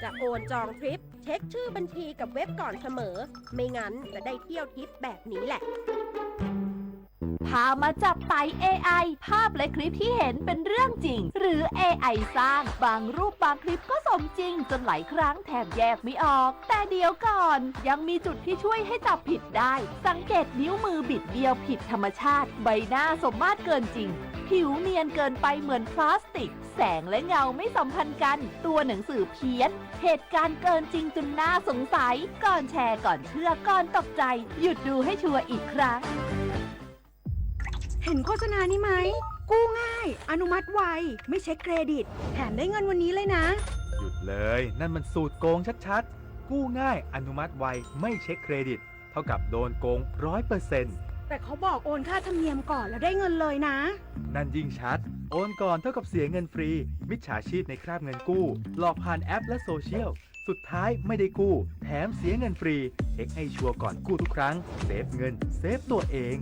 จะโอนจองทริป เช็คชื่อบัญชีกับเว็บก่อนเสมอ ไม่งั้นจะได้เที่ยวทริปแบบนี้แหละ พามาจับไต เอไอ ภาพและคลิปที่เห็นเป็นเรื่องจริง หรือ เอไอ สร้าง บางรูปบางคลิปก็สมจริงจนหลายครั้งแทบแยกไม่ออก แต่เดี๋ยวก่อน ยังมีจุดที่ช่วยให้จับผิดได้ สังเกตนิ้วมือบิดเบี้ยวผิดธรรมชาติ ใบหน้าสมมาตรเกินจริง ผิวเนียนเกินไปเหมือนพลาสติก แสงและเงาไม่สัมพันธ์กัน ตัวหนังสือเพี้ยน เหตุการณ์เกินจริงจนน่าสงสัย ก่อนแชร์ ก่อนเชื่อ ก่อนตกใจ หยุดดูให้ชัวร์อีกครั้ง เห็นโฆษณานี้ไหม กู้ง่าย อนุมัติไว ไม่เช็คเครดิต แถมได้เงินวันนี้เลยนะ หยุดเลย นั่นมันสูตรโกงชัดๆ กู้ง่าย อนุมัติไว ไม่เช็คเครดิต เท่ากับโดนโกงร้อยเปอร์เซ็นต์ แต่เขาบอกโอนค่าธรรมเนียมก่อนแล้วได้เงินเลยนะ นั่นยิ่งชัด โอนก่อนเท่ากับเสียเงินฟรี มิจฉาชีพในคราบเงินกู้ หลอกผ่านแอปและโซเชียล สุดท้ายไม่ได้กู้ แถมเสียเงินฟรี เช็คให้ชัวร์ก่อนกู้ทุกครั้ง เซฟเงิน เซฟตัวเอง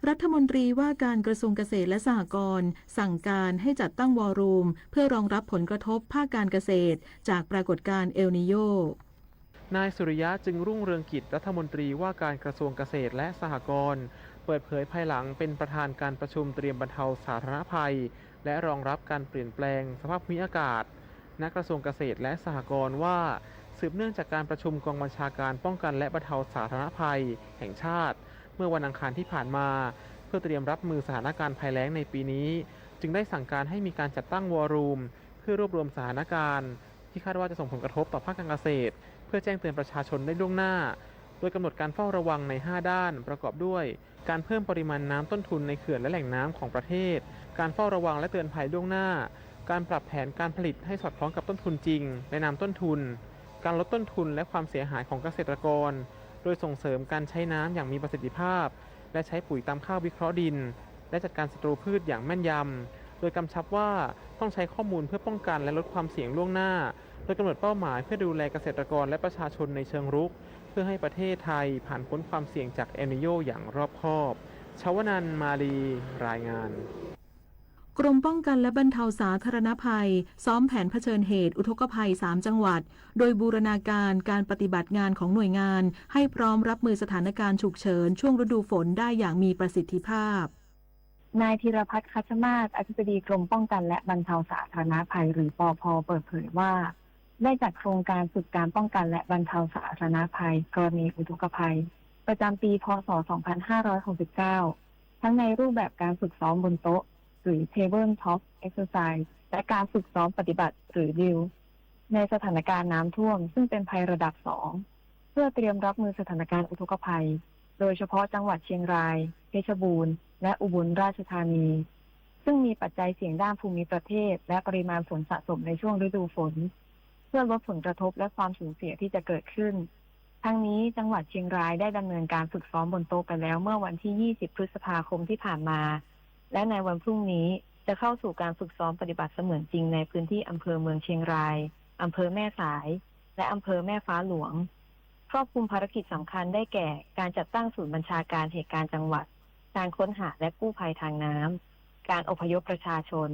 รัฐมนตรีว่าการกระทรวงเกษตรและสหกรณ์ สั่งการให้จัดตั้งวอรูม เพื่อรองรับผลกระทบภาคการเกษตร จากปรากฏการณ์เอลนีโญ นายสุริยะ จึงรุ่งเรืองกิจ รัฐมนตรีว่าการกระทรวงเกษตรและสหกรณ์ เปิดเผยภายหลังเป็นประธานการประชุมเตรียมบรรเทาสาธารณภัย และรองรับการเปลี่ยนแปลงสภาพภูมิอากาศ ณ กระทรวงเกษตรและสหกรณ์ว่า สืบเนื่องจากการประชุมกองบัญชาการป้องกันและบรรเทาสาธารณภัยแห่งชาติ เมื่อวันอังคารที่ผ่านมา เพื่อเตรียมรับมือสถานการณ์ภัยแล้งในปีนี้ จึงได้สั่งการให้มีการจัดตั้งวอรูม เพื่อรวบรวมสถานการณ์ ที่คาดว่าจะส่งผลกระทบต่อภาคการเกษตร เพื่อแจ้งเตือนประชาชนได้ล่วงหน้า โดยกำหนดการเฝ้าระวังในห้าด้าน ประกอบด้วย การเพิ่มปริมาณน้ำต้นทุนในเขื่อนและแหล่งน้ำของประเทศ การเฝ้าระวังและเตือนภัยล่วงหน้า การปรับแผนการผลิตให้สอดคล้องกับต้นทุนจริง และน้ำต้นทุน การลดต้นทุนและความเสียหายของเกษตรกร โดยส่งเสริมการใช้น้ำอย่างมีประสิทธิภาพ และใช้ปุ๋ยตามค่าวิเคราะห์ดิน และจัดการศัตรูพืชอย่างแม่นยำ โดยกำชับว่าต้องใช้ข้อมูลเพื่อป้องกันและลดความเสี่ยงล่วงหน้า โดยกำหนดเป้าหมายเพื่อดูแลเกษตรกรและประชาชนในเชิงรุก เพื่อให้ประเทศไทยผ่านพ้นความเสี่ยงจากเอลนีโญอย่างรอบคอบ ชวนันท์ มาลี รายงาน กรมป้องกันและบรรเทาสาธารณภัย ซ้อมแผนเผชิญเหตุอุทกภัย สาม จังหวัด โดยบูรณาการการปฏิบัติงานของหน่วยงาน ให้พร้อมรับมือสถานการณ์ฉุกเฉินช่วงฤดูฝนได้อย่างมีประสิทธิภาพ นายธีรพัฒน์ คัชมาศ อธิบดีกรมป้องกันและบรรเทาสาธารณภัย หรือ ปอพ เปิดเผยว่า ได้จัดโครงการฝึกการป้องกันและบรรเทาสาธารณภัยกรณีอุทกภัย ประจำปี พ.ศ. สองพันห้าร้อยหกสิบเก้า ทั้งในรูปแบบการฝึกซ้อมบนโต๊ะ หรือ Table Top Exercise และการฝึกซ้อมปฏิบัติ หรือ Drill ในสถานการณ์น้ำท่วม ซึ่งเป็นภัยระดับ สอง เพื่อเตรียมรับมือสถานการณ์อุทกภัย โดยเฉพาะจังหวัดเชียงราย เพชรบูรณ์ และอุบลราชธานี ซึ่งมีปัจจัยเสี่ยงด้านภูมิประเทศ และปริมาณฝนสะสมในช่วงฤดูฝน เพื่อลดผลกระทบและความสูญเสียที่จะเกิดขึ้น ทั้งนี้จังหวัดเชียงรายได้ดำเนินการฝึกซ้อมบนโต๊ะไปแล้วเมื่อวันที่ ยี่สิบ พฤษภาคมที่ผ่านมา และในวันพรุ่งนี้จะเข้าสู่การฝึกซ้อมปฏิบัติเสมือนจริงในพื้นที่อำเภอเมืองเชียงราย อำเภอแม่สาย และอำเภอแม่ฟ้าหลวง ครอบคลุมภารกิจสำคัญได้แก่ การจัดตั้งศูนย์บัญชาการเหตุการณ์จังหวัด การค้นหาและกู้ภัยทางน้ำ การอพยพประชาชน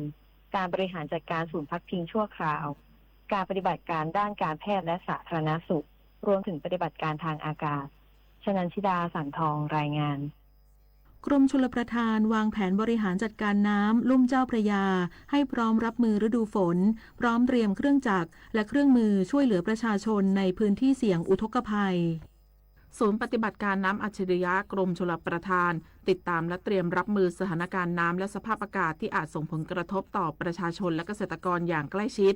การบริหารจัดการศูนย์พักพิงชั่วคราว การปฏิบัติการด้านการแพทย์และสาธารณสุข รวมถึงปฏิบัติการทางอากาศ ชนันชิดา สังทอง รายงาน กรมชลประทานวางแผนบริหารจัดการน้ำลุ่มเจ้าพระยา ให้พร้อมรับมือฤดูฝน พร้อมเตรียมเครื่องจักรและเครื่องมือช่วยเหลือประชาชนในพื้นที่เสี่ยงอุทกภัย ศูนย์ปฏิบัติการน้ำอัจฉริยะกรมชลประทาน ติดตามและเตรียมรับมือสถานการณ์น้ำและสภาพอากาศที่อาจส่งผลกระทบต่อประชาชนและเกษตรกรอย่างใกล้ชิด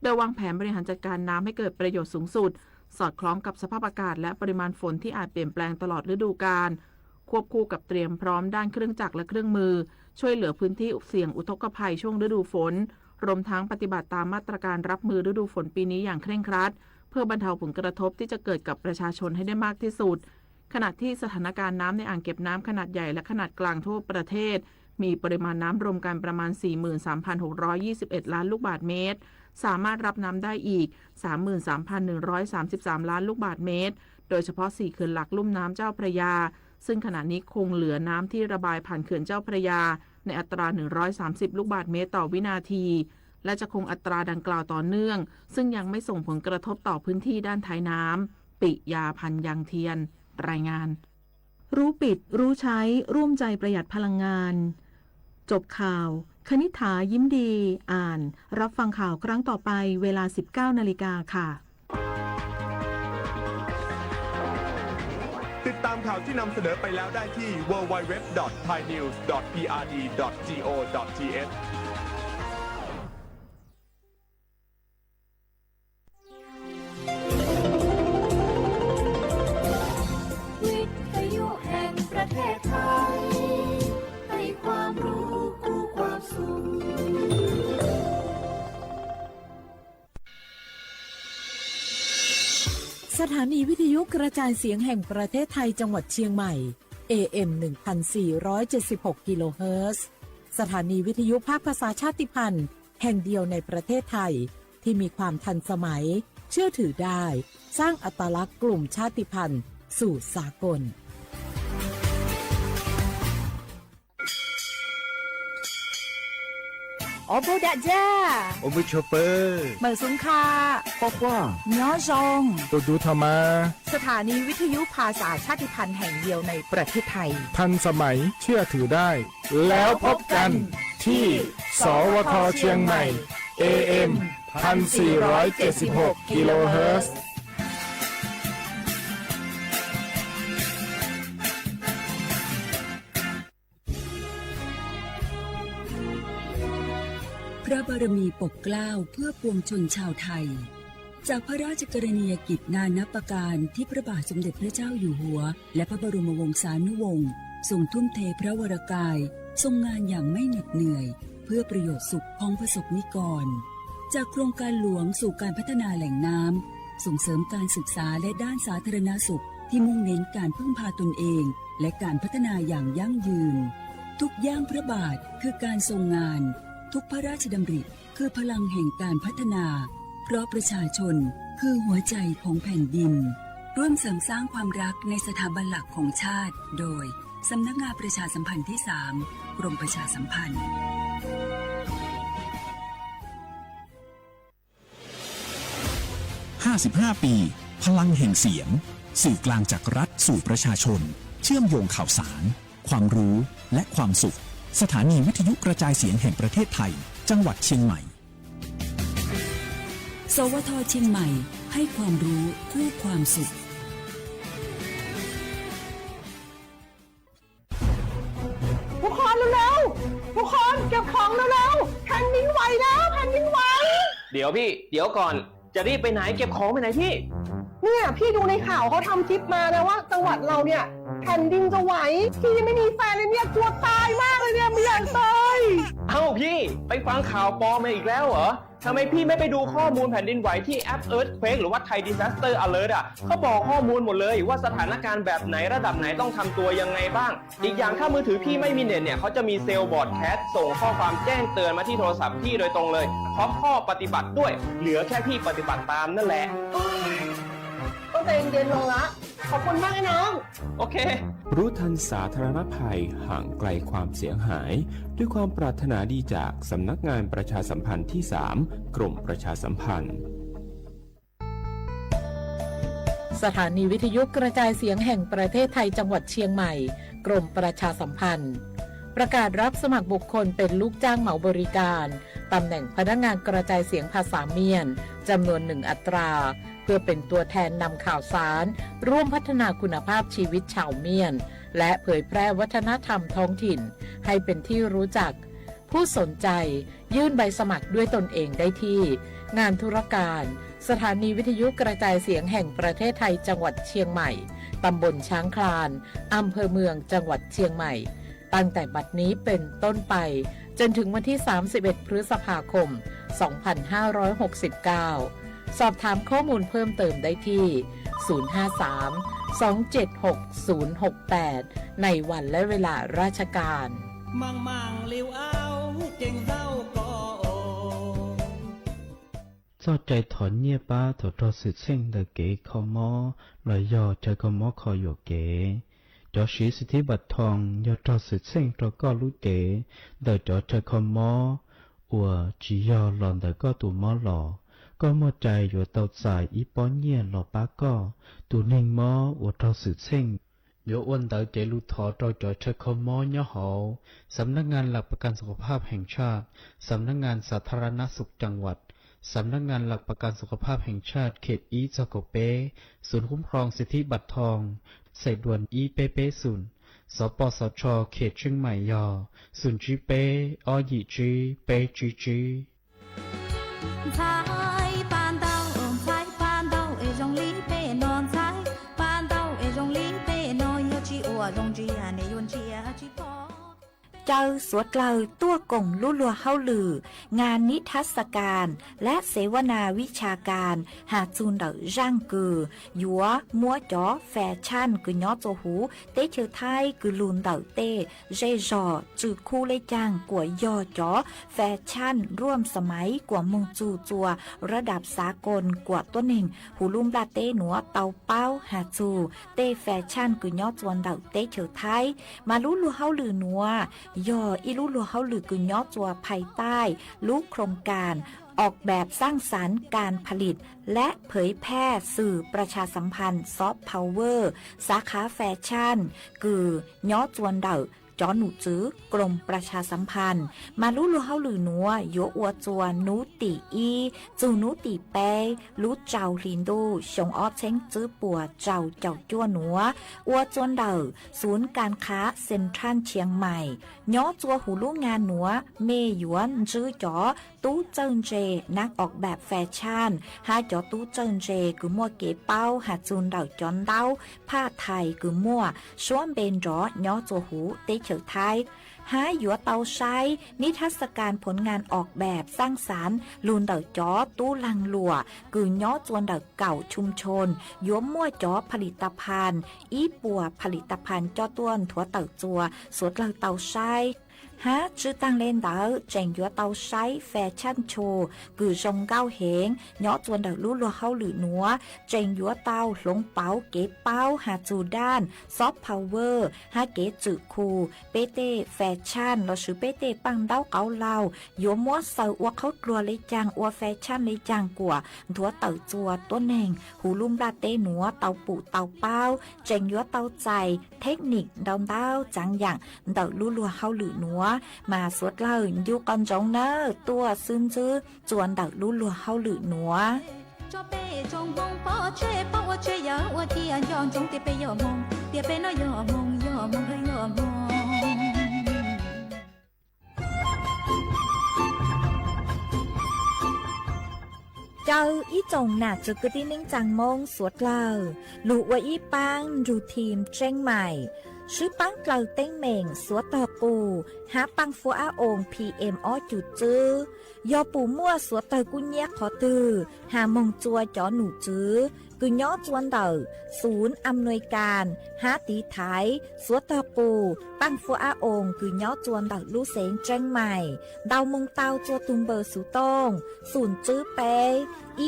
โดยวางแผนบริหารจัดการน้ำให้เกิดประโยชน์สูงสุด สอดคล้องกับสภาพอากาศและปริมาณฝนที่อาจเปลี่ยนแปลงตลอดฤดูกาล ควบคู่กับเตรียมพร้อมด้านเครื่องจักรและเครื่องมือ ช่วยเหลือพื้นที่เสี่ยงอุทกภัยช่วงฤดูฝน รวมทั้งปฏิบัติตามมาตรการรับมือฤดูฝนปีนี้อย่างเคร่งครัด เพื่อบรรเทาผลกระทบที่จะเกิดกับประชาชนให้ได้มากที่สุด ขณะที่สถานการณ์น้ำในอ่างเก็บน้ำขนาดใหญ่และขนาดกลางทั่วประเทศ มีปริมาณน้ำรวมกันประมาณ สี่หมื่นสามพันหกร้อยยี่สิบเอ็ด ล้านลูกบาศก์เมตร สามารถรับน้ำได้อีก สามหมื่นสามพันหนึ่งร้อยสามสิบสาม ล้านลูกบาศก์เมตร โดยเฉพาะ สี่ เขื่อนหลักลุ่มน้ำเจ้าพระยา ซึ่งขณะนี้คงเหลือน้ำที่ระบายผ่านเขื่อนเจ้าพระยา ในอัตรา หนึ่งร้อยสามสิบ ลูกบาศก์เมตรต่อวินาที และจะคงอัตราดังกล่าวต่อเนื่อง ซึ่งยังไม่ส่งผลกระทบต่อพื้นที่ด้านท้ายน้ำ ปิยา พันยังเทียน รายงาน รู้ปิด รู้ใช้ ร่วมใจประหยัดพลังงาน จบข่าว คณิษฐา ยิ้มดี อ่าน รับฟังข่าวครั้งต่อไป เวลา สิบเก้านาฬิกาค่ะ ติดตามข่าวที่นำเสนอไปแล้วได้ที่ ดับเบิลยู ดับเบิลยู ดับเบิลยู ดอท ไทยนิวส์ ดอท พีอาร์ดี ดอท จี โอ ดอท ที เอช วิทยุแห่งประเทศไทย ให้ความรู้คู่ความสุข สถานีวิทยุกระจายเสียงแห่งประเทศไทยจังหวัดเชียงใหม่ เอเอ็ม หนึ่งพันสี่ร้อยเจ็ดสิบหก กิโลเฮิรตซ์ สถานีวิทยุภาคภาษาชาติพันธุ์แห่งเดียวในประเทศไทย ที่มีความทันสมัย เชื่อถือได้ สร้างอัตลักษณ์กลุ่มชาติพันธุ์สู่สากล Ua puag dam ja, ua puag tshua pawg, mawm xub kha, quaj quaj, nyob zoo, tus dub tho mas. สถานีวิทยุภาษาชาติพันธุ์แห่งเดียวในประเทศไทย ทันสมัย เชื่อถือได้ แล้วพบกันที่ สวท เชียงใหม่ เอเอ็ม พันสี่ร้อยเจ็ดสิบหก กิโลเฮิรตซ์ พระบารมีปกเกล้าเพื่อปวงชนชาวไทย จากพระราชกรณียกิจนานับประการที่พระบาทสมเด็จพระเจ้าอยู่หัว และพระบรมวงศานุวงศ์ทรงทุ่มเทพระวรกาย ทรงงานอย่างไม่เหน็ดเหนื่อย เพื่อประโยชน์สุขของประสบนิกร จากโครงการหลวงสู่การพัฒนาแหล่งน้ำ ส่งเสริมการศึกษาและด้านสาธารณสุขที่มุ่งเน้นการพึ่งพาตนเอง และการพัฒนาอย่างยั่งยืน ทุกย่างพระบาทคือการทรงงาน ทุกพระราชดำริคือพลังแห่งการพัฒนา เพราะประชาชนคือหัวใจของแผ่นดิน ร่วมเสริมสร้างความรักในสถาบันหลักของชาติ โดย สำนักงานประชาสัมพันธ์ที่สาม กรมประชาสัมพันธ์ ห้าสิบห้า ปี พลังแห่งเสียง สื่อกลางจากรัฐสู่ประชาชน เชื่อมโยงข่าวสาร ความรู้ และความสุข สถานีวิทยุกระจายเสียงแห่งประเทศไทย จังหวัดเชียงใหม่ สวท เชียงใหม่ ให้ความรู้คู่ความสุข ทุกคนเร็วๆ ทุกคนเก็บของเร็วๆ แผ่นดินไหวแล้ว แผ่นดินไหว เดี๋ยวพี่ เดี๋ยวก่อน จะรีบไปไหน เก็บของไปไหนพี่ เนี่ยพี่ดูในข่าวเขาทำคลิปมานะว่าจังหวัดเราเนี่ยแผ่นดินจะไหว พี่ยังไม่มีแฟนเลยเนี่ยกลัวตายมากเลยเนี่ยไม่อยากตาย เอ้าพี่ ไปฟังข่าวปลอมมาอีกแล้วเหรอ ทำไมพี่ไม่ไปดูข้อมูลแผ่นดินไหวที่แอป Earthquake หรือว่า Thai Disaster Alert อ่ะ เขาบอกข้อมูลหมดเลยว่าสถานการณ์แบบไหนระดับไหนต้องทำตัวยังไงบ้าง อีกอย่างถ้ามือถือพี่ไม่มีเน็ตเนี่ย เขาจะมีเซลล์ broadcast ส่งข้อความแจ้งเตือนมาที่โทรศัพท์พี่โดยตรงเลย พร้อมข้อปฏิบัติด้วย เหลือแค่พี่ปฏิบัติตามนั่นแหละ ต้องใจเย็นๆ ลงละ ขอบคุณมากนะน้อง โอเค รู้ทันสาธารณภัย ห่างไกลความเสียหาย ด้วยความปรารถนาดีจากสำนักงานประชาสัมพันธ์ที่สาม กรมประชาสัมพันธ์ สถานีวิทยุกระจายเสียงแห่งประเทศไทยจังหวัดเชียงใหม่ กรมประชาสัมพันธ์ ประกาศรับสมัครบุคคลเป็นลูกจ้างเหมาบริการ ตำแหน่งพนักงานกระจายเสียงภาษาเมียน จำนวนหนึ่งอัตรา เพื่อเป็นตัวแทนนำข่าวสาร ร่วมพัฒนาคุณภาพชีวิตชาวเมียน และเผยแพร่วัฒนธรรมท้องถิ่น ให้เป็นที่รู้จัก ผู้สนใจยื่นใบสมัครด้วยตนเองได้ที่ งานธุรการ สถานีวิทยุกระจายเสียงแห่งประเทศไทยจังหวัดเชียงใหม่ ตำบลช้างคลาน อำเภอเมืองจังหวัดเชียงใหม่ ตั้งแต่บัดนี้เป็นต้นไป จนถึงวันที่ สามสิบเอ็ด พฤษภาคม สองพันห้าร้อยหกสิบเก้า สอบถามข้อมูลเพิ่มเติมได้ที่ ศูนย์ห้าสาม สองเจ็ดหก ศูนย์หกแปด ในวันและเวลาราชการ Txoj cai thov nyiaj pab thaum raug xwm txheej ntawm kev kho mob los yog chaw kho mob kho yuam kev. Cov siv xim thib npam thoos yog raug xwm txheej rau koj lub cev ntawm cov chaw kho mob uas tsis yog los ntawm koj tus mob los. Koj muaj cai yuav tau txais ib pob nyiaj los pab koj. Tus neeg mob uas raug xwm txheej yuav ua ntawv cev lus thov rau cov chaw kho mob nyob hauv Xam nab ngan lam pa kas su kha phaj heev tshaj, Xam nab ngan xa tha ra nab xum cag vam, Xam nab ngan lam pa kas su kha phaj heev tshaj khem ib txog kaum peb, xum kub hloov xi thib npam thoo, xais duas ib peb peb xum, xov pos xov tsho khem tseeb maim yog xum tsib peb ob yim tsib peb tsib tsib. Ntxhais pa ntau, ntxhais pa ntau es zoo li peb no, ntxhais pa ntau es zoo li peb no, yog tsis ua zoo ntsia nej yuav ntsia tsis pom. Caw suav dlawg tuaj koom lub luag hauj lwm nga nib thab xa kas lab xev vaj nas vib tsha kas has txug ntawm zaaj kws yuav muab cov fais tshaj kws nyob txua huv teb chaws Thaib kws lug ntawm tej zej zog tsw khub le caag kuas yog cov fais tshaj ruam xa maiv kuas moog txug txua rab dam xav koos kuas tuab neeg huv lub nplaj teb nuav tau paub has txug tej fais tshaj kws nyob txua ntawm teb chaws Thaib. Mas lub luag hauj lwm nuav yog ib lub luag hauj lwm kws nyob txua phais taij lub khoom kasออกแบบสร้างสรรค์การผลิต และเผยแพร่สื่อประชาสัมพันธ์ soft power สาขาแฟชั่น kws nyob txua ntawm cov num tswv กรมประชาสัมพันธ์. Mas lub luag hauj lwm nuav yuav ua txua nub tim ib txug nub tim peb lub rau hli ntuj xyoo ob txheeb tswb puas rau caum cuaj nuav, ua txua ntawm xum kas khav Central Chiang Mai, nyob txua huv lub nga nuav. Mej yuav ntsib cov tub txawj ntse nab ออกแบบแฟชั่น hab cov tub txawj ntse kws muaj kev paub has txug ntawm cov ntaub phaj thais kws muaj suab npe nrov nyob txua huv teb chaws Thaib, hab yuav tau saib nib thab xa kas ผลงานออกแบบสร้างสรรค์ lug ntawm cov tub laag luam kws nyob txua ntawm kaum ชุมชน yuav muaj cov ผลิตภัณฑ์ ib puas ผลิตภัณฑ์ coj tuaj nthuav tawm txua suav dlawg tau saib. Hab tswj taag le ntawd tseem yuav tau saib fais tshaj tsho kws zoo nkauj heev nyob txua ntawm lub luag hauj lwm nuav, tseem yuav tau hloov pauv kev paub has txug daj soft power hab kev tswm khu peb tej fais tshaj lossis peb tej paaj ntaub qauv laug yuav muab xaws ua qhaub dluag le caag, ua fais tshaj le caag kuas nthuav tawm txua tuab neeg huv lub nplaj teb nuav tau pum tau paub. Tseem yuav tau txais theb nim ntau ntau tsaav yaam ntawm lub luag hauj lwm nuav, mas suav dlawg ncu qhov ntsoov nawb tuaj xwb ntsib txua ntawm lub luag hauj lwm nuav. Caw ib tsoom nam txiv kwv tij neej tsaa Moob suav dlawg lug ua ib paab nrug thim Tseeb Maim, swb paab dlaws teeb meem suav tog qus hab paaj fuab ab oos P M ob cum tswb. Yog pum muaj suav tawg kuj nyiab qhov twg has moog txua cov num tswv kws nyob txua ntawm xum am nuis kas hab tiv thaiv suav tog qus paaj fuab ab oos kws nyob txua ntawm lub xeev Tseeb Maim, ntaus moog tau txua tug npawb xuv tooj xum tswb peb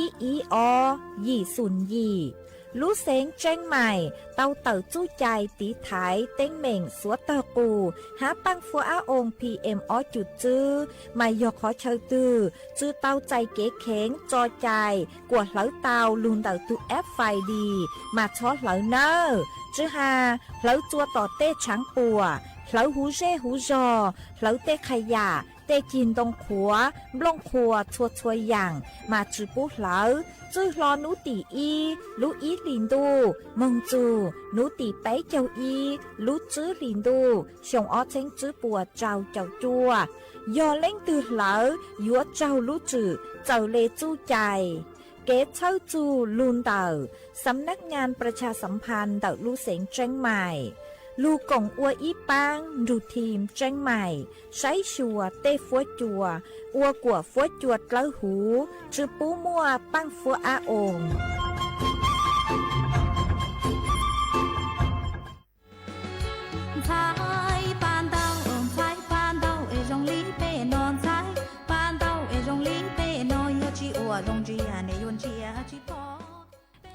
ib ib ob yim xum yim. Lub xeev Tseeb Maim tau tawm txuj cai tiv thaiv teeb meem suav tog qus hab paaj fuab ab oos P M ob cum tswb, mas yog qhov chaw twg tsi tau txais kev kheev tso cai kuas hlawv tau lug ntawm tug F I D mas txhob hlawv nawb. Tsi has hlawv txua tom tej tshaav puam, hlawv huv zej huv zog, hlawv tej qha yam, tej cig ntoo qhuav, nplooj qhuas txhua txhua yaam mas tsi pub hlawv. Txwj hlo nub tim ib lub ib hlis ntuj moog txug nub tim peb caug ib lub tswb hlis ntuj xyoo ob txheeb tswb puas rau caum cuaj. Yog leej twg hlawv yuav raug lub tswm txawm le txuj cai. Kev txhawb txug lug ntawm Xam nab ngas pras tshas xam phas ntawm lub xeev Tseeb Maim, lug koom ua ib paab nrug thim Tseeb Maim saib xyuas tej fuab cua, ua kuam fuab cua dlawb huv, tsi pub muaj paaj fuab ab oos. Ntxhais pa ntau, ntxhais pa ntau es zoo li peb no, ntxhais pa ntau es zoo li peb no, yog tsis ua zoo ntsia nej yuav ntsia tsis pom.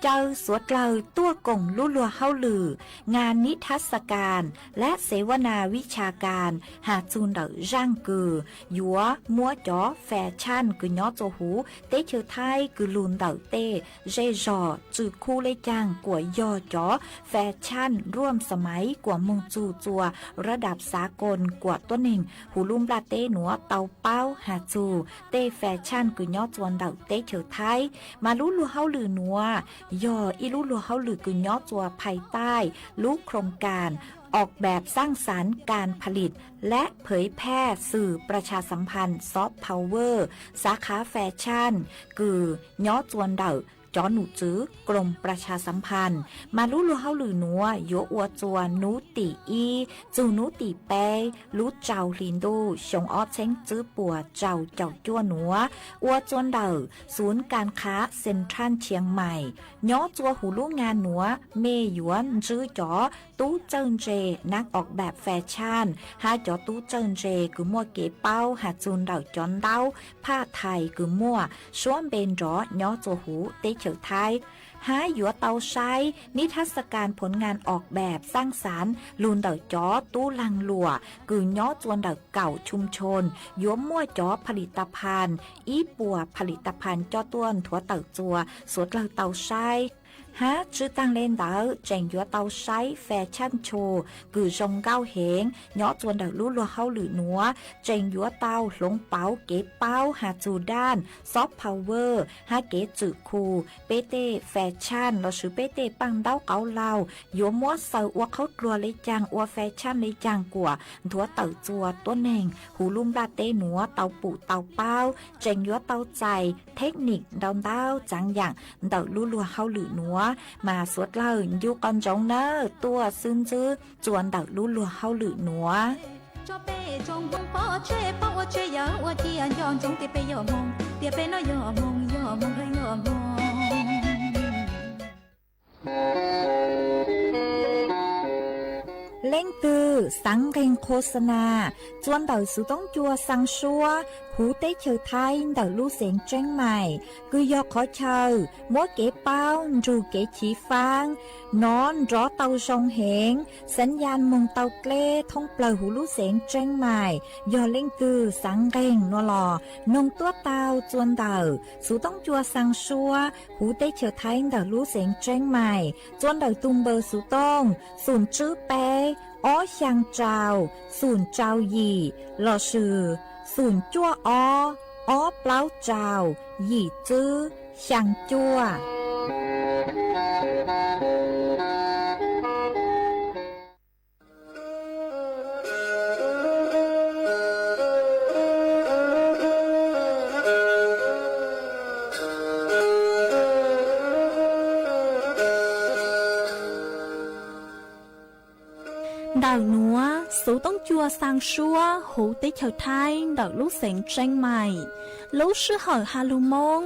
Caw suav dlawg tuaj koom lub luag hauj lwm งานนิทรรศการ และเสวนาวิชาการ has txug ntawm zaaj kws yuav muab cov fas chaj kws nyob txua huv teb chaws Thaib kws lug ntawm tej zej zog tswm khu le caag kuas yog cov fas chaj ruam xa maiv kuas moog txug txua rab dam xav koos kuas tuab neeg huv lub nplaj teb nuav tau paub has txug tej fas chaj kws nyob txua ntawm teb chaws Thaib. Mas lub luag hauj lwm nuav yog ib lub luag hauj lwm kws nyob txua phais taij lub โครงการออกแบบสร้างสรรค์การผลิต และเผยแพร่สื่อประชาสัมพันธ์ soft power สาขาแฟชั่น kws nyob txua ntawm cov num tswv กรมประชาสัมพันธ์. Mas lub luag hauj lwm nuav yuav ua txua nub tim ib txug nub tim peb lub rau hli ntuj xyoo ob txheeb tswb puas rau caum cuaj nuav, ua txua ntawm ศูนย์การค้าเซ็นทรัลเชียงใหม่ nyob txua huv lub งาน nuav. Mej yuav ntsib cov tub txawj ntse นักออกแบบแฟชั่น hab cov tub txawj ntse kws muaj kev paub has txug ntawm cov ntaub phaj thais kws muaj suab npe nrov nyob txua huv teb chaws Thaib, hab yuav tau saib นิทรรศการผลงานออกแบบสร้างสรรค์ lug ntawm cov tub laag luam kws nyob txua ntawm kaum ชุมชน yuav muaj cov ผลิตภัณฑ์ ib puas ผลิตภัณฑ์ coj tuaj nthuav tawm txua suav dlawg tau saib. Hab tsi taag le ntawd tseem yuav tau saib fas chaj tsho kws zoo nkauj heev nyob txua ntawm lub luag hauj lwm nuav, tseem yuav tau hloov pauv kev paub has txug daaj soft power hab kev tswm khu. Peb tej fas chaj lossis peb tej paaj ntaub qauv laug yuav muab xaws ua qhaub dluag le caag, ua fas chaj le caag kuas nthuav tawm txua tuab neeg huv lub nplaj teb nuav tau pum tau paub, tseem yuav tau txais thej nim ntau ntau txaav yaam ntawm lub luag hauj lwm nuav. Mas suav dlawg ncu qhov ntsoov nawb, tuaj xwb ntsib txua ntawm lub luag hauj lwm nuav. Leej twg xaav nqeeg โฆษณา txua ntawm xuv toob cua xaa suab huv teb chaws Thaib ntawm lub xeev Tseeb Mais, kws yog qhov chaw muab kev paub nrug kev chiv faab nov nrov tau zoo heev, xaav yaj moog tau dleb thoob plawg huv lub xeev Tseeb Mais. Yog leej twg xaav nqeeg nuav los noog tuab tau txua ntawm xuv toob cua xaa suab huv teb chaws Thaib ntawm lub xeev Tseeb Mais, txua ntawm tug npawb xuv tooj xum tswb peb ob xyaa rau xum rau yim lossis xum cuaj ob ob plaub rau yim tswb xyaa cuaj. Ntawm nuav xuv toob cua xaa suab huv teb chaws Thaib ntawm lub xeev Tseeb Mais, lub sij hawm ha lug Moob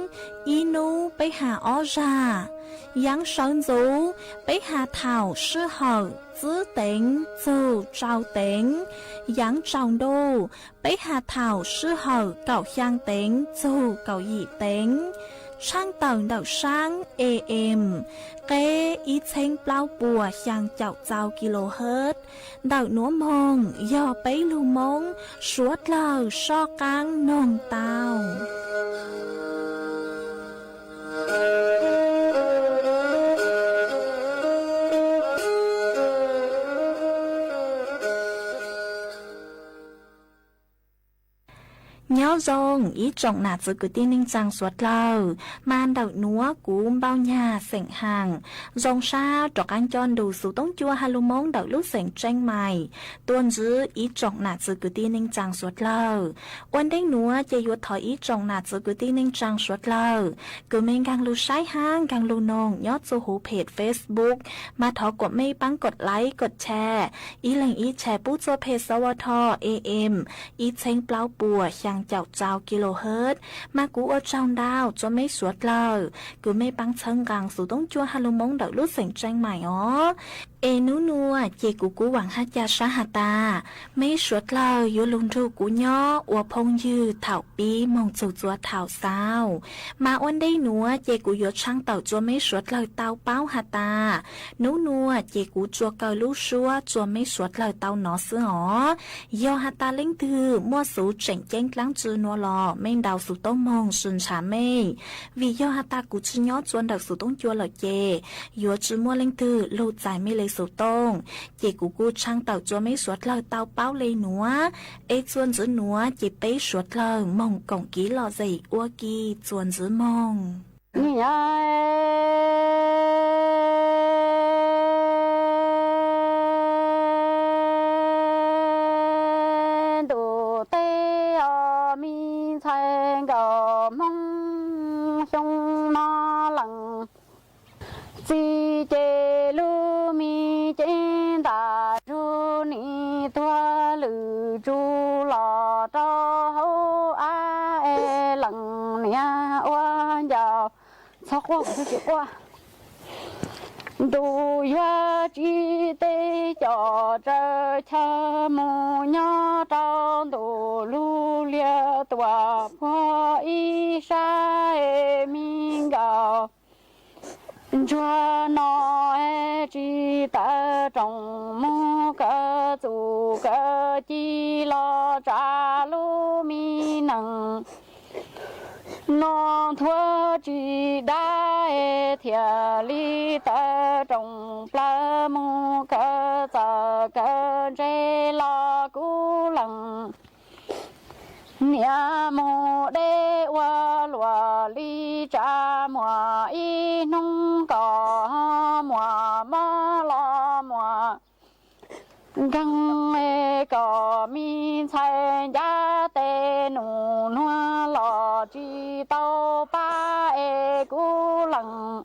ib nub peb ha ob zag. Yaav sawv ntxuv peb ha thaum sij hawm tsib teev txug rau teev. Yaav tsaus ntuj peb ha thaum sij hawm kaum xyaa teev txug kaum yim teev. Tshaaj tawm ntawm saab A M qeb ib txheeb plaub puas xyaa caum txau kilohertz. Ntawm nuav moog yog peb lug Moob suav dlawg soj qaab noog tau. Nyob zoo ib tsoom nam txwv kwv tij neej tsaa suav dlawg, mas ntawm nuav kuv Npauj Nyag xeem Haam zoo sab rov qaab coj nrug xuv toob cua ha lug Moob ntawm lub xeev Tseeb Mais tuaj ntsib ib tsoom nam txwv kwv tij neej tsaa suav dlawg. Ua ntej nuav ces yuav thov ib tsoom nam txwv kwv tij neej tsaa suav dlawg kws mej nkaag lug saib hab nkaag lug noog nyob txua huv phem Facebook, mas thov kuas mej paab kod like kod share, ib leeg ib share pub txua phem S W T A M ib txheeb plaub puas xyaa caum txau kilohertz. Mas kuv ua tsaug ntau txua mej suav dlawg kws mej paab txhawb nqaa xuv toob cua ha lug Moob ntawm lub xeev Tseeb Mais os. Es nub nuav ces kuv kuj vaam hab ca sab has tas, meb suav dlawg yuav lug nrug kuv nyob ua phooj ywg thaum pib moog txug txhua thaum xaus. Mas ua ntej nuav ces kuv yuav tshaaj tawm tsua meb suav dlawg tau paub has tas, nub nuav ces kuv tsua kaw lub suab tsua meb suav dlawg tau nov xwb os. Yog has tas leej twg muaj xuv tseem ceeb dlaab tsi nuav los mej ntaus xuv toob moog sw ntshaw mej, vim yog has tas kuv tsi nyob tsua ntawm xuv toob cua lawm ces yuav tsi muaj leej twg lug txais mej le xuv toob. Ces kuv kuj tshaaj tawm tsua meb suav dlawg tau paub le nuav, es txuas ntxiv nuav ces peb suav dlawg moog koom kiv lom zem ua ke txuas ntxiv moog. Ntuj teb os, mi ntxhais nkauj Hmoob xyoo no leej txiv ces lub mi ceeb ntam nrug nim tuag lwm tsuj los rau hauv av es leej niam ua ncaus txhob quaj, tsis quaj. Ntuj yuav tsim teb coj tsaws chaw mus nyob rau ntuj lub liaj tuam puag ib sab es mi nkauj ntsuag no tsis tawm rooj mus kaw txuj kaw ci los tsav lub mi neej no nthuav tsis dab es thiaj li tawm rooj plaws mus kaw txawj kaw ntse los kuv leej niam mus deb ua luaj li tsav muag ib hnub kom muag mob los muag nkeeg es kom mi ntxhais ncav tes num nuag los tsis tau pab es kuv leej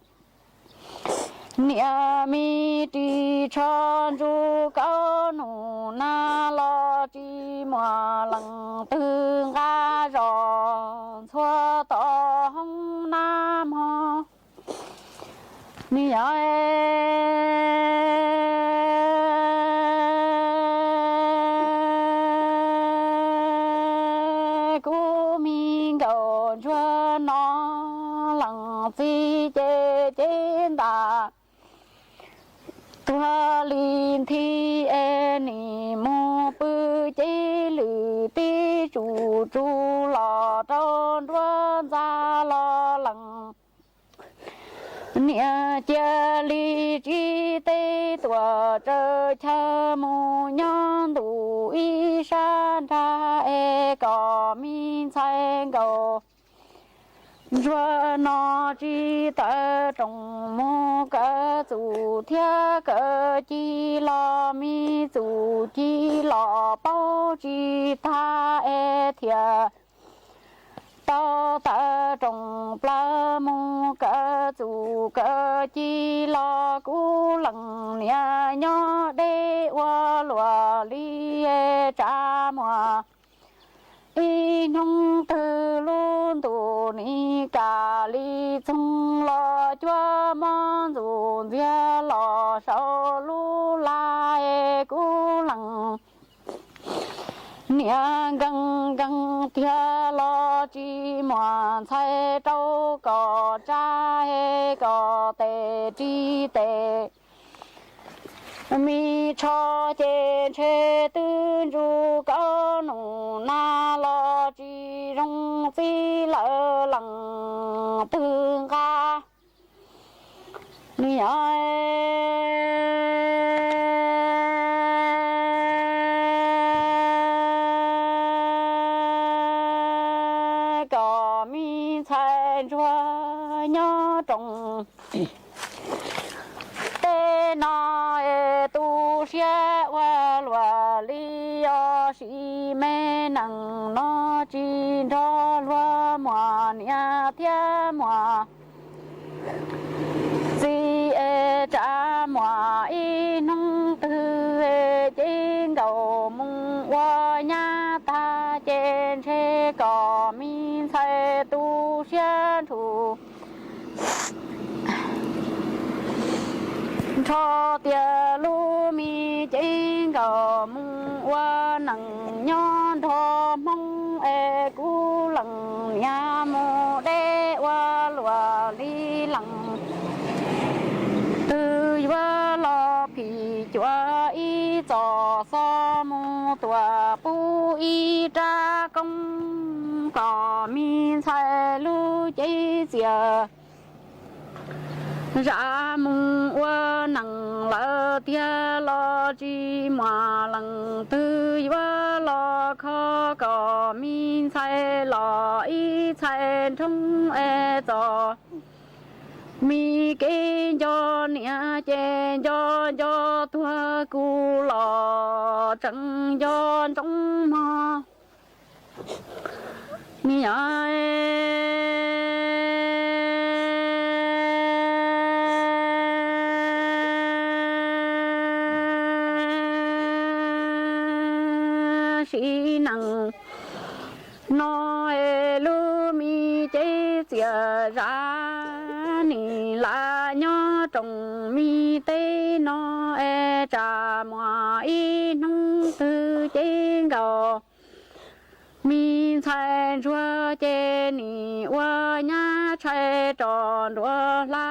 niam mi ris tsho ntsuj kaub num nag los tsis muaj leej twg nqa zog ntxhua tom hoob nab mog. Nws yog kuv mi nkauj ntsuag no leej txiv ces ceeb ntam tuag li nthi es nim mus pw ces lwm tib tsuj tsuj los rau nruab ntxa los leej niam cia li tsim teb tuam tsaws chaw mus nyob ntuj ib sab nrag es kom mi ntxhais nkauj ntsuag no tsis tawm rooj mus kaw txuj thiab kaw ci los mi txuj ci los paub tsis tag es thiaj tau tawm rooj plaws mus kaw txuj kaw ci los kuv leej niam nyob deb ua luaj li tsav muag ib hnub twg lub ntuj nim kam li txoog los cuab mob ntxuj ntxiag los saum lub laj es kuv leej niam nkees nkees tiag los tsis muaj ntxhais rau kom tsa es kom tes ris tes mi tsho ces ntshe twb ntsuj kaub num nag los tsis zoo txib lawm leej twg nqa. Nws yog kom me ntxhais ntsuag nyob rooj teb no es tu siab ua luaj li os, sim me neej no tsis nrog luag muaj niam thiab muaj txiv es tsav muag ib hnub twg ces nkaus mus ua nyab tag ces ntshe kom me ntxhais tu siab nrho nrho tias lub Mus ua neej nyob nrog Hmoob es kuv lees niam mus deb ua luam li lees. Twb yuav los phim cuav ib txoj xov mus tuam pub ib rab koob kom me ntxhais lub cev txias zam mus ua neej lawm tiag los tsis muaj leej twg yuav los kho kom me ntxhais los ib txhais nroo es txom me kev nco niam ces nco nco tuag kuv los tseem nco ntsoov mog. Ni yog sim neej no es lub me cev txias zam nim lam nyob rooj me teb no es tsam muaj ib hnub twg cev nkaus me ntxhais ntsuag ces nim ua nyab tshais rov nruas hla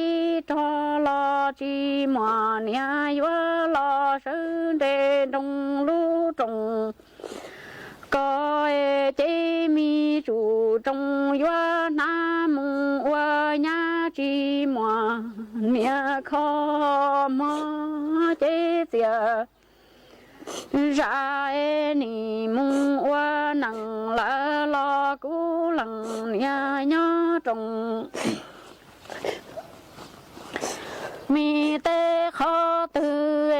ib rog los tsis muaj niam yuav los sawv nres nroog lub rooj. Koj cev me tsum rooj yuav hnav mus ua nyab tsis muaj niam kho mog cev txias zam es nim mus ua neej lawm los kuv lees niam nyob rooj me teb qhov twg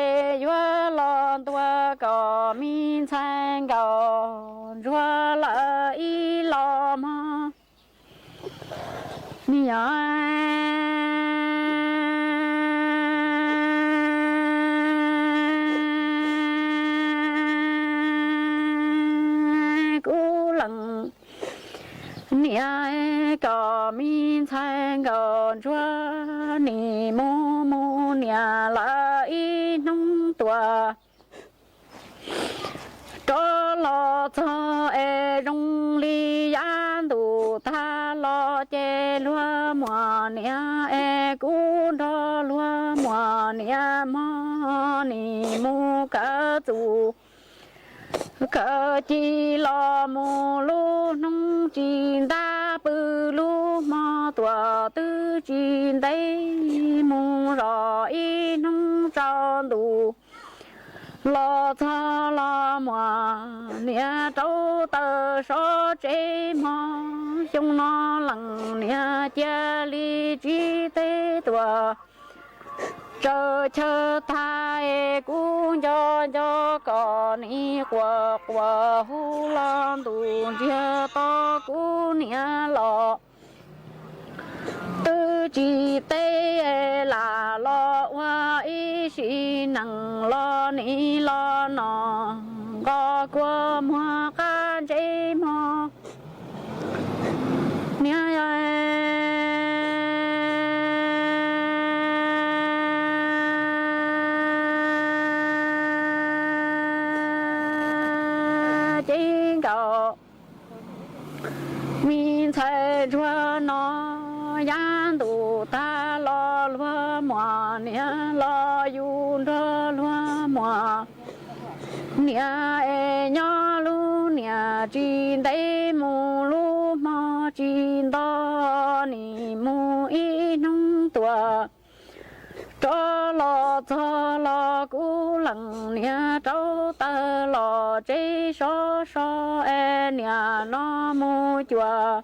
yuav los ntuas kom me ntxhais nkaus ntsuag lawm ib los mog. Ni yog kuv lees niam kom me ntxhais nkaus ntsuag nim mus mus niam lawm ib hnub tuam rov los txog es zoo li yav ntuj tag los ces luag muaj niam es kuv nrog luag muaj niam mog nim mus kawm txuj kawm ci los mus lub hnub tsis ntab pw lub hmo tuam twb tsis ntev mus zog ib hnub tsaus ntuj los txog los muaj niam rauv taws sov tsev mog xyoo no lees niam cia li tsis teb tuaj tsaws chaw tag es kuv nco nco kom nim quas quas hu los ntuj ntsiag to kuv niam los twb tsis teb lam los ua ib sim neej los nim los no nqos kua muag qab ntsej mog. Niam cev nkaus me ntxhais ntsuag no yav ntuj tag los luag muaj niam los yus nrog luag muaj niam es nyob lub niam tsis ntev mus lub hmo tsis nto nim mus ib hnub tuaj rov los txog los kuv lees niam rauv taws los tsev sov so es niam no mus cuam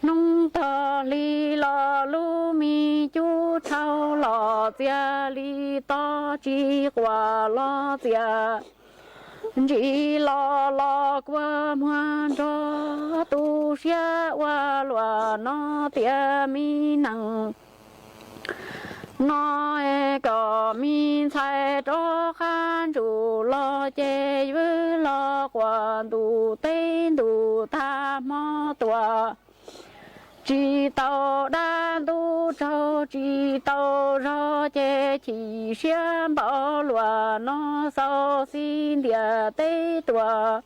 hnub tog hli los lub me cub tshau los txias li to tsis quas los txias ntsis los los kua muag nrog tu siab ua luaj no tias me neeg no kom me ntxhais rov qab ntsuj los ces vwm los quas ntuj teb ntuj tag hmo tuaj tsis tau dab ntuj Raug tsis tau zog ces chim siab npaum luam no, xau xib ntiam teb tuam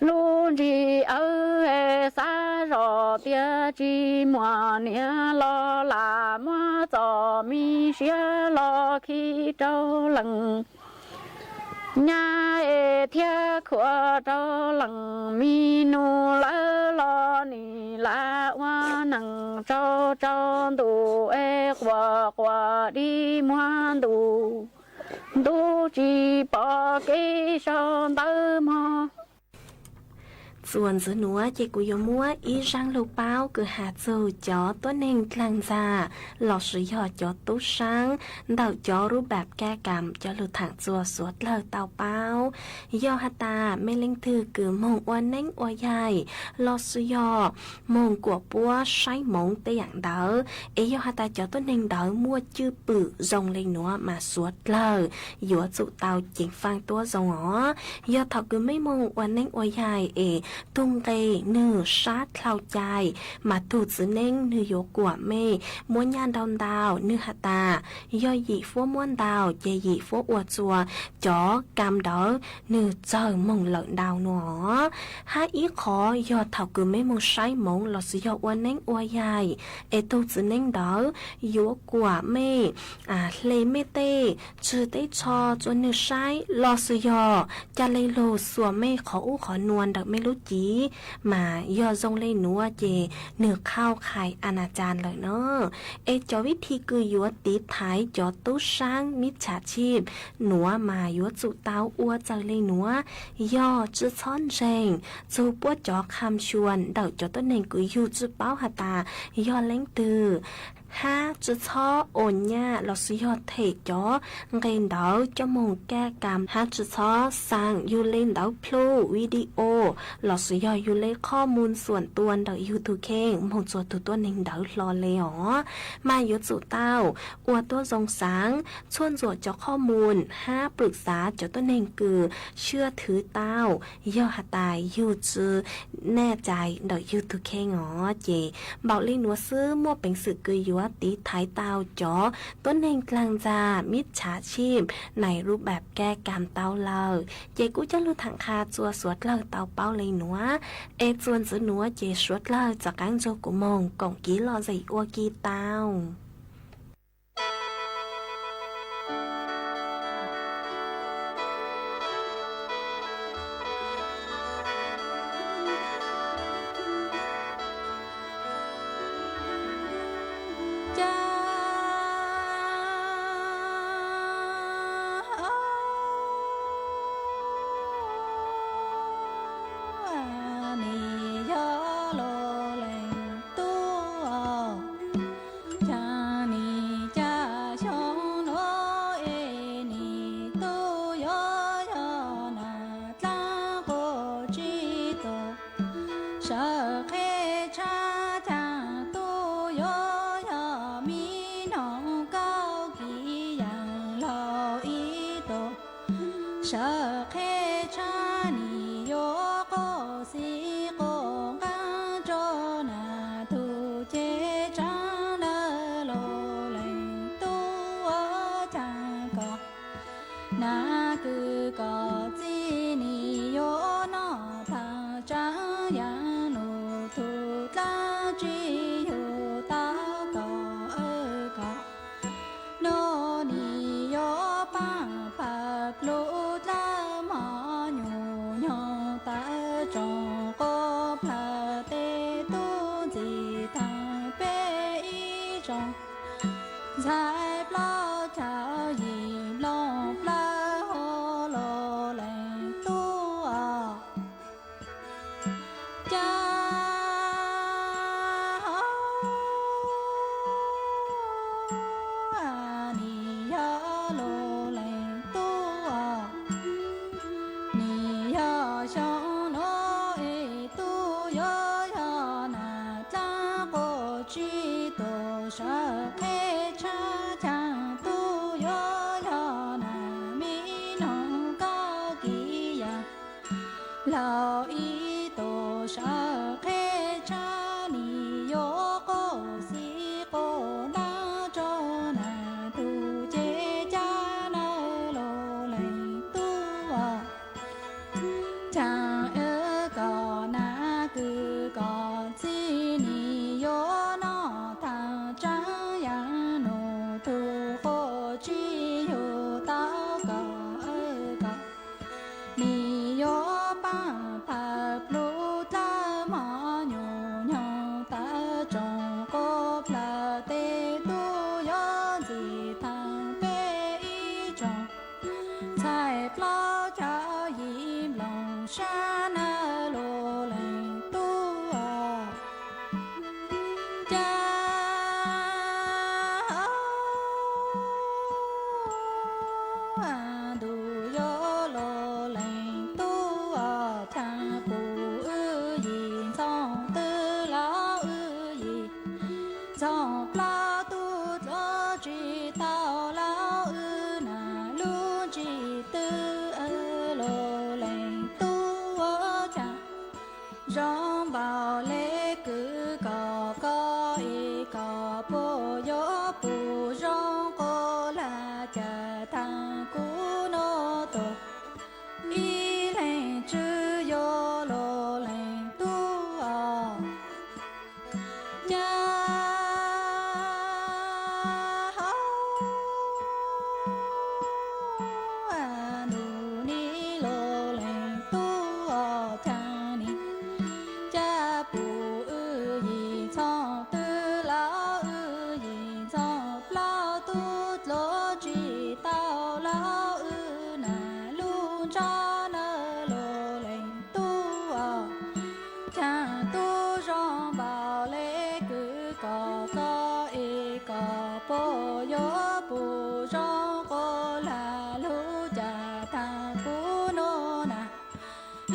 lub ntsis awb, xav zom tias tsis muaj niam los lam muab txom mi siab los khi rau leej nyab es thiab khuam rau leej mi nus lawv los nim lam ua neej tsau tsau ntuj es quas quas di muag ntuj, ntuj tsis pom kev sau ntawv mog. Txuas ntxiv nuav ces kuv yuav muab ib zaaj lug paub kws has txug cov tuab neeg dlaag ntxa lossis yog cov tub saab ntawm cov rub pam kab kam coj lug thaam txuas suav dlawg tau paub. Yog has tas mej leej twg kws moog ua neeb ua yaig lossis yog moog kuam puab saib moov tej yaam ntawd, es yog has tas cov tuab neeg ntawd muaj cwj pwm zoo le nuav mas suav dlawg yuav tsum tau ceev faaj tuab zoo os. Yog thaum kws mej moog ua neeb ua yaig es tug nqe nwg sab dlhau cai, mas tug txiv neeb nwg yuav kuam mej muab nyaj nrau ntau, nwg has tas yog yim fuab muab ntau ces yim fuab ua txuas cov kam ntawd nwg txawg moog lawm ntau nuav. Hab ib qhov yog thaum kws mej moog saib moov lossis yog ua neeb ua yaig es tug txiv neeb ntawd yuav kuam mej, hle mej tej tswg teb tsho rua nwg saib lossis yog ca le lug xuas mej qhov ub qhov nua ntawm mej lub cev, mas yog zoo le nuav ces nwg qhau qhais a na ca lawm na. Es cov vib thi kws yuav tiv thaiv cov tub saab mib txha tshib nuav mas yuav tsum tau ua txawg le nuav, yog tsi txhob ntseeg txug puab cov qha xyuas ntawm cov tuab neeg kws yug tsi paub has tas yog leej twg, hab tsi txhob ua nyaj lossis yog them cov nqe ntawd coj moog kaj kam, hab tsi txhob xaa yug le ntawv plhu video lossis yog yug le qhov mus xuam tua ntawm yug tug kheej moog txug tug tuab neeg ntawd hlo le os. Mas yuav tsum tau ua tuab zoo xaav txhua ntxuam cov qhov mus hab pwm xav cov tuab neeg kws xyuas thwv tau, yog has tas yug tsi naj cai ntawm yug tug kheej os ces npaum le nuav xwb muaj peev xwm kws yuav tiv thaiv tau cov tuab neeg dlaag ntxa mib txha tshib nais rub pam kaj kam tau lawm. Ces kuv coj lug thaam qha txuas suav dlawg tau paub le nuav. Es txuas ntxiv nuav ces suav dlawg rov qaab nrug kuv moog koom kiv lom zem ua ke tau. Nis yog lub leej tub, cas nis cas xyoo nuav es nis tub yuav yog nam dlaab quas tsib tuam, sawv qheb tshab cas tub yuav yog mi noog kaub kis yaam laug ib tuam, sawv qheb tshab nis yuav quas xib quas nqaab rua nam tug cev tsaa ntawd lub leej tub ua cas kom nam kws kom txij nis yuav noj thaam tsaa yaam nub tug dlaab tsi yug tau kom kom nub nis yuav paab phav plug dlawb mog nyuj nyoog tawv tsoom quas plawg tej tub ntxim thaam peb ib tsoom ntxhais plaub caug yim nplooj plawg hauv lub leej tub os. Cas nis yog lub leej tub, nis yog xyoo nuav es tub yuav yog nam dlaab quas tsib tuam, sawv qheb tshab cas tub yuav yog nam mi noog kaub kis yaam laug ib tuam, sawv qheb tshab nis yuav quas xib quas sab na los leej tub os. Cas ntuj yuav los leej tub os, cas pum wb yim ntxoov twb los wb yim ntxoov plaub tub dluav tsis tau los wb na lub ntsig twb los leej tub ua cas zoo npaum le kwv kom koj es kom puas yuav pum zoo nqua lag cas tag kuv nuj tuag ib leeg tswv yuav los leej tub os. Cas ntuj nim los leej tub os, cas nim cas pum wb yim ntxoov twb los wb yim ntxoov plaub tub dluav tsis tau los wb na lub ntsab na los leej tub os. Cas tub zoo npaum le kwv kom koj es kom puas yuav pum zoo nqua lag lub cas tag kuv nuj na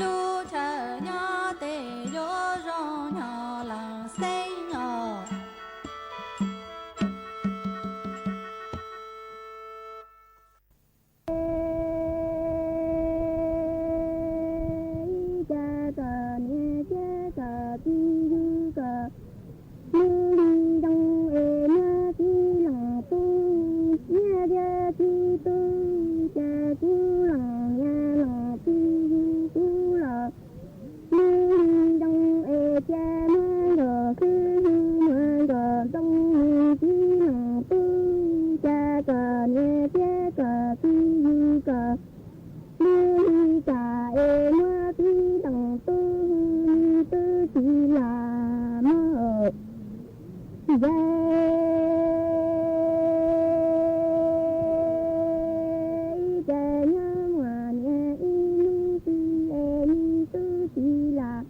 lub chaw nyob tes yuav zoo nyob leej xeeb os. Ib cas kom niam thiab kom txiv yug kom lub hli zoo es muab txiv loos pub, niam thiab txiv tub, cas kuv loos niam loos txiv yug kuv los lub hli zoo es cia muab nkaus xwb, muab nkaus ntxoov nws txiv loos pub, cas kom niam thiab kom txiv yug kom lub hli cas es muab txiv loos pub, nws twb tsis lam muab. Ntxawm, ib cas nyob muaj niam ib hnub twg es nws twb tsis lam.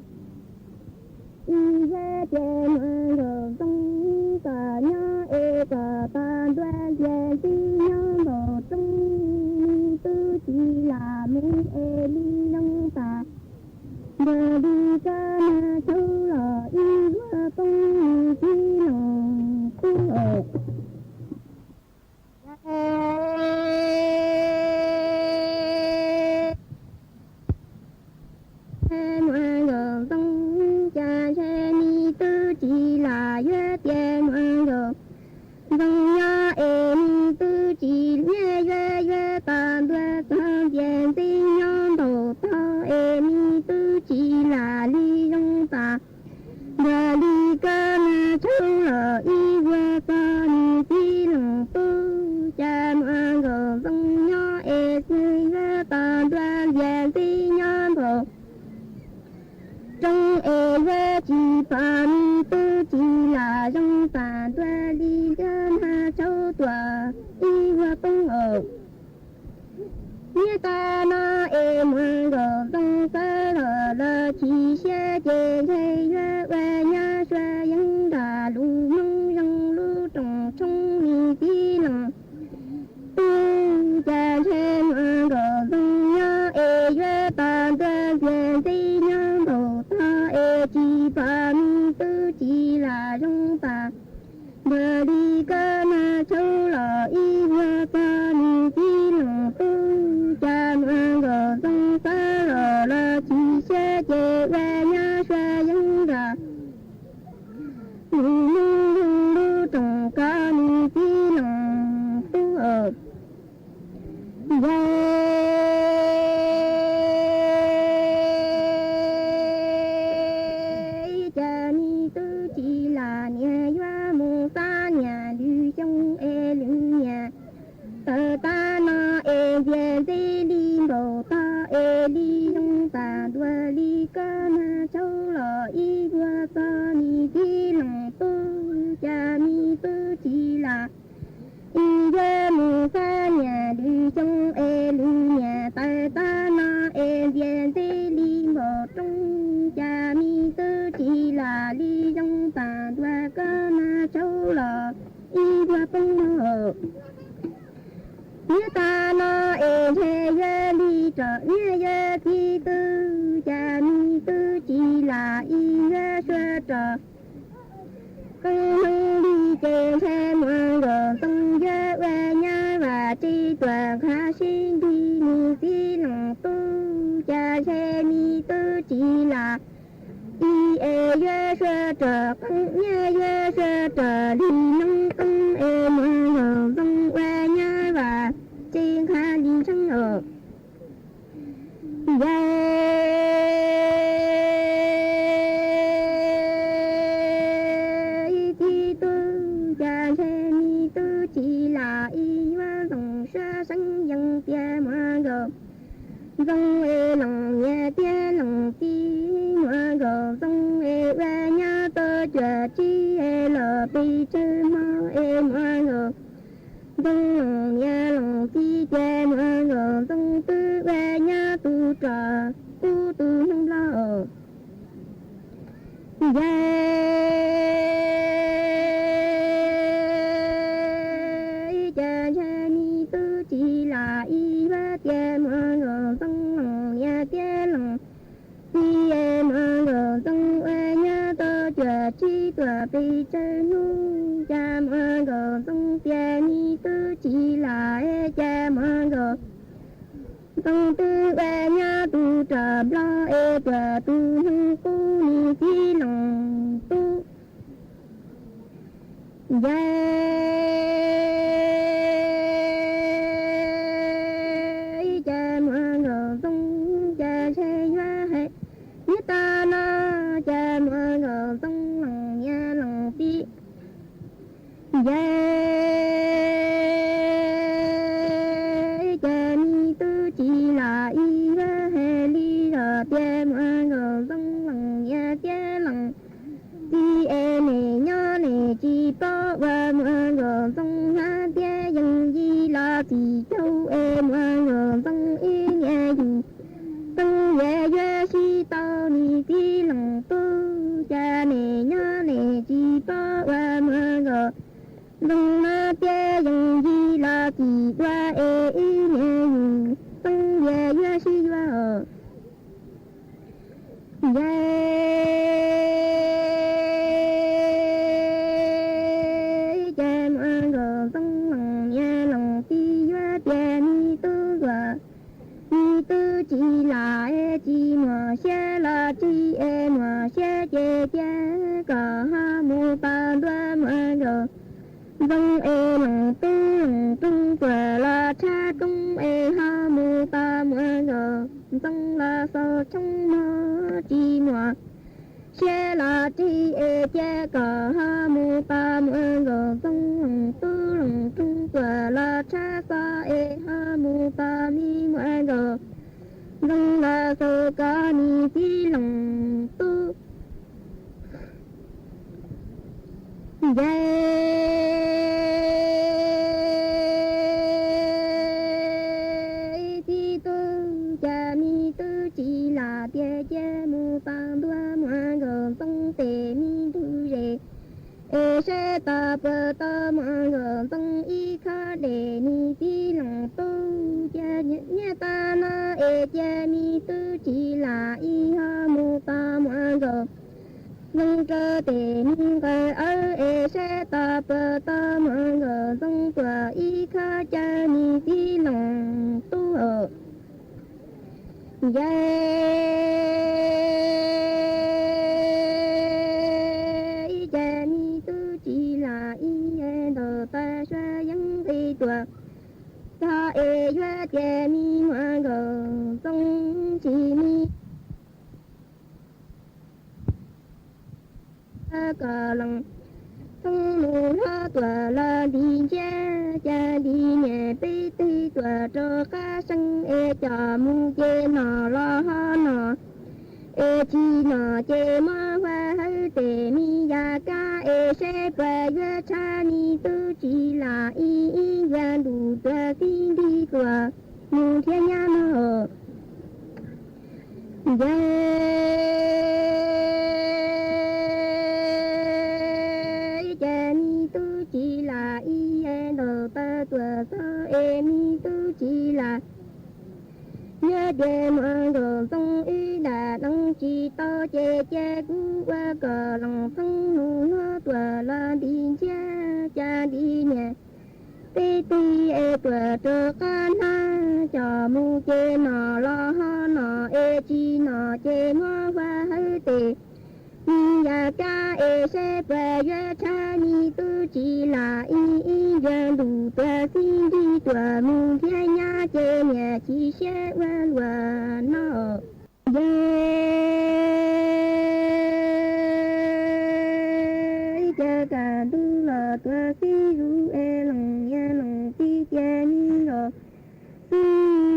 Ib yam ces muaj nkaus zoo, kom nyob es kom pom ntua ntxias ntxwb nyob npaum roob, nws twb tsis lam mus es li zoo tas. Ntuj li koj mas tshauv los ib vuag poob nws txiv loos pub. Muaj nkaus zoo, cas ntshe nws twb tsis lam yuav tias muaj nkaus zoo nyob es nws twb tsis nyiam yuav yuav pom ntua txog ntxias ntxwb nyob npaum tog es nws twb tsis lam li zoo tas. Ntuj li koj mas tshauv los ib vuag txog nws txiv loos pub, cas muaj nkaus zoo nyob es xwb yuav pom ntua ntxias ntxwb nyob npaum roob es yuav tsis pom nws twb tsis lam zoo tas. Ntuj li koj mas tshauv tuaj ib vuag poob os. Niam tais no es muaj nkaus zoo xav los los chim siab ces ntshe yuav ua nyab sua yeeb nram lub hmoo zoo lub rooj tshoob nws txiv loos pub, cas ntshe muaj nkaus zoo nyob es yuav pom ntua ntxias ntxwb nyob npaum tog es tsis pom nws twb tsis lam zoo tas. Ntuj li koj mas tshauv los ib vuag txog nws txiv loos pub, cas muaj nkaus zoo xav los los chim siab ces ua nyab sua yeeb nram lub hmoo zoo lub rooj koj nws txiv loos pub os. Yawg, cas nws twb tsis lam niam yuav mus xab niam lwm xyoo es lwm niam tawm tag no es ntxias ntxwb li npaum tog es li zoo tas. Ntuj li koj mas tshauv los ib vuag txog nws txiv loos pub, cas nws twb tsis lam yuav mus xab niam lwm xyoo es poob mog. Niaj tag no es ntshe yuav li rov niaj yuav txiv tub, cas me tub tsis lam ib yuav sua rog. Qee hneev li ces ntshe muam nkauj ntxoo yuav ua nyab vas tsev tuam nqha sib nrig, me txiv leej tub cas ntshe me tub tsis lam ib es yuav sua rog qeej niaj yuav sua rog li noob qeej es muam nkauj ntxoo ua nyab vas tsev nqha li ntseeb os. Yawm txiv tub cas ntshe me tub tsis lam ib yuav ntxoov sua seeb yees tias muam nkauj ntxoo es leej niam tiag leej txiv, muam nkauj ntxoo es ua nyab tau cuaj tsib es los pes tsawg hmo es muam nkauj ntxoo leej niam leej txiv tias muam nkauj ntxoo twb ua nyab tu rog qub tu hnub nplog. Yawm cas ntshe me tub tsis lam ib yuav tias muam nkauj ntxoo leej niam tiag leej txiv, muam nkauj ntxoo ua nyab tau cuaj tsib tuam pes tsawg hnub, cas muam nkauj ntxoo tias me tub tsis lam, cas muam nkauj ntxoo twb ua nyab tu rog nplog es tuam tu hnub qub, me txiv leej tub. Yawm cas muam nkauj ntxoo cas ntshe yuav hais niaj tag no, cas muam nkauj ntxoo leej niam leej txiv. Yawm cas me tub tsis lam ib yuav hais li los tias muam nkauj ntxoo leej niam tiag leej txiv es nim nyob nim tsis paub ua muam nkauj ntxoo hnab tiab yees yig los txim caug es muam nkauj ntxoo ib niam yus txeeb yuav yuav sib tau, me txiv leej tub, cas nim nyob nim tsis paub ua muam nkauj ntxoo hnab tiab yees yig los txim dua es ib niam yus txeeb yuav yuav sib yuav. Yawm cas muam nkauj ntxoo leej niam leej txiv yuav tias me tub nkauj, me tub tsis lam es tsis muaj siab los tsis es muaj siab ces cia kom ho mus tos ntua muam nkauj ntxoo es leej tub leej rooj tuam los tshab roob es ho mus tos muam nkauj ntxoo los xaus tshoob mog, tsis muaj siab los tsis es cia kom ho mus tos muam nkauj ntxoo leej tub leej rooj tuam los tshab xo es ho mus tos me muam nkauj ntxoo los xaus koj me txiv leej tub. Yawm txiv tub, cas me tub tsis lam tias cia mus tos ntua muam nkauj ntxoo tes me ntug zes es saib tos puas tau muam nkauj ntxoo ib khob dej, me txiv leej tub, cas niaj tag no es cia me tub tsis lam ib ho mus tos muam nkauj ntxoo rau tes me nqaws awb es saib tos puas tau muam nkauj ntxoo tuam ib khob cawv, me txiv leej tub. Yawm cas me tub tsis lam ib ntaus taw sua yeeb nqis tuam txog es yuav tias me muam nkauj ntxoo tsis me kom leej txheeb mus hlob tuam los nti ntsiab, cas nti niam peb teg tuam rau qab seeb es coj mus ces nom los ho nom es tsis nom ces muab hua hawb tes me yam kab es saib puas yuav tshab, me tub tsis lam ib ib yam ntuj tuam txib nti tuam mus thiab nyab no. Yawm cas me tub tsis lam ib es ntaus taw tuam txog es me tub tsis lam. Yog tias muaj nkaus ntxoov ib dam neeg tsis tau ces cia kuv ua kom loos pheej mus hlob tuam los nti ntsiab cas nti niam. Tib tib es tuam rau qab hnab coj mus ces nom los ho nom es tsis nom ces muab hua hawv tes. Nws yam kab es saib puas yuav tshab, nws tub tsis lam ib ib ncag ntuj tuag xib nrig tuam mus nrhiav nyab ces niam chim siab ua luam no. Yog ib cag kam ntuj los tuag xib zus es lees niam lees txiv ces me nkaus xwb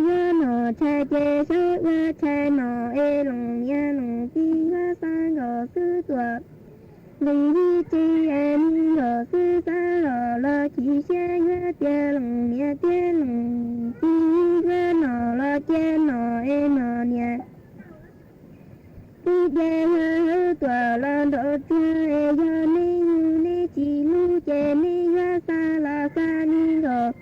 yuav nom tshais ces saib ua tshais nom es lees niam lees txiv yuav xa nkaus xwb tuam. Nqis ib tsi es me nkaus xwb xav los los chim siab yuav tias lees niam thiab lees txiv yuav nom los cia nom es nom niam. Tib ces yog hawv tuam los nrov tsuag es yog neb yug neb tsis hlub ces neb yuav xa los xa me nkaus